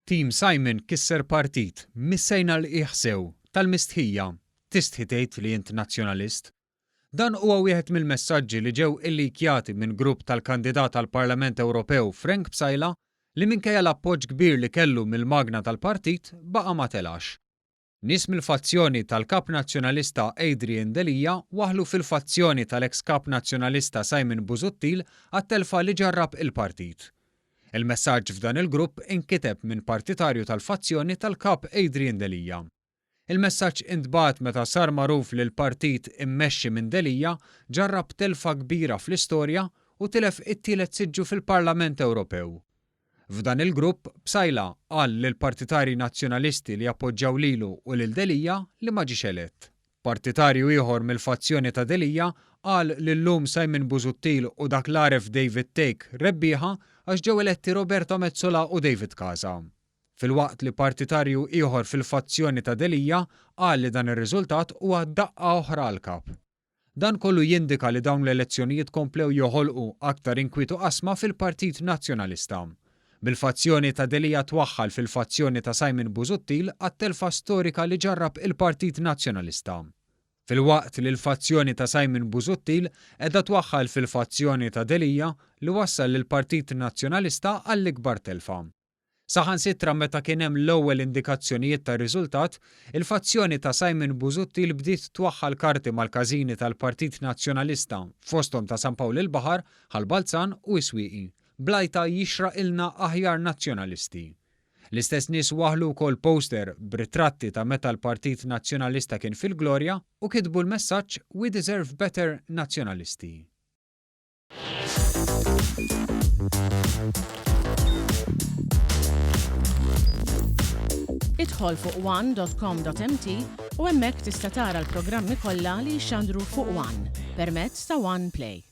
Team Simon kisser partit, missejna l-qiegħ sew, tal-mistħija, tistħi tgħid li int Nazzjonalist. Dan huwa wieħed mill-messaġġi li ġew illikjati minn grupp tal-kandidat għall-Parlament Ewropew Frank Psaila li minkejja l-appoġġ kbir li kellu mill-magna tal-partit baqa' ma telax. Nies mill-fazzjoni tal-Kap Nazzjonalista Adrian Delia waħħlu fil-fazzjoni tal-eks Kap Nazzjonalista Simon Busuttil għat-telfa li ġarrab il-partit. Il-messaġġ f'dan il-grupp inkiteb minn partitarju tal-fazzjoni tal-Kap Adrian Delia. Il-messaġġ intbagħat meta sar magħruf li l-partit immexxi minn Delia ġarrab telfa kbira fl-istorja u tilef it-tielet siġġu fil-Parlament Ewropew. F'dan il-grupp, Psaila qal lill-partitarji Nazzjonalisti li appoġġjaw lilu u lil Delia li ma ġiex elett. Partitarju ieħor mill-fazzjoni ta' Delia qal li llum Simon Busuttil u dak l-għaref David Thake rebbieħa għax ġew eletti Roberta Metsola u David Casa. Filwaqt li partitarju ieħor fil-fazzjoni ta' Delia qal li dan ir-riżultat huwa daqqa oħra għall-Kap. Dan kollu jindika li dawn l-elezzjonijiet komplew joħolqu aktar inkwiet u qasma fil-Partit Nazzjonalista. Bil-fazzjoni ta' Delia twaħħal fil-fazzjoni ta' Simon Busuttil għat-telfa storika li ġarrab il-Partit Nazzjonalista. Filwaqt li l-fazzjoni ta' Simon Busuttil qiegħda twaħħal fil-fazzjoni ta' Delia li wassal lill-Partit Nazzjonalista għall-ikbar telfa. Saħansitra meta kien hemm l-ewwel indikazzjonijiet tar-riżultat, il-fazzjoni ta' Simon Busuttil bdiet twaħħal karti mal-każini tal-Partit Nazzjonalista, fosthom ta' San Pawl il-Baħar, Ħal Balzan u s-Swieqi, bl-għajta jixraqilna aħjar Nazzjonalisti. L-istess nies waħħlu wkoll poster b'ritratti ta' meta l-Partit Nazzjonalista kien fil-glorja u kitbu l-messaġġ We deserve better Nazzjonalisti. Idħol fuq one.com.mt u hemmhekk tista' tara l-programmi kollha li jixxandru fuq One permezz ta' One Play.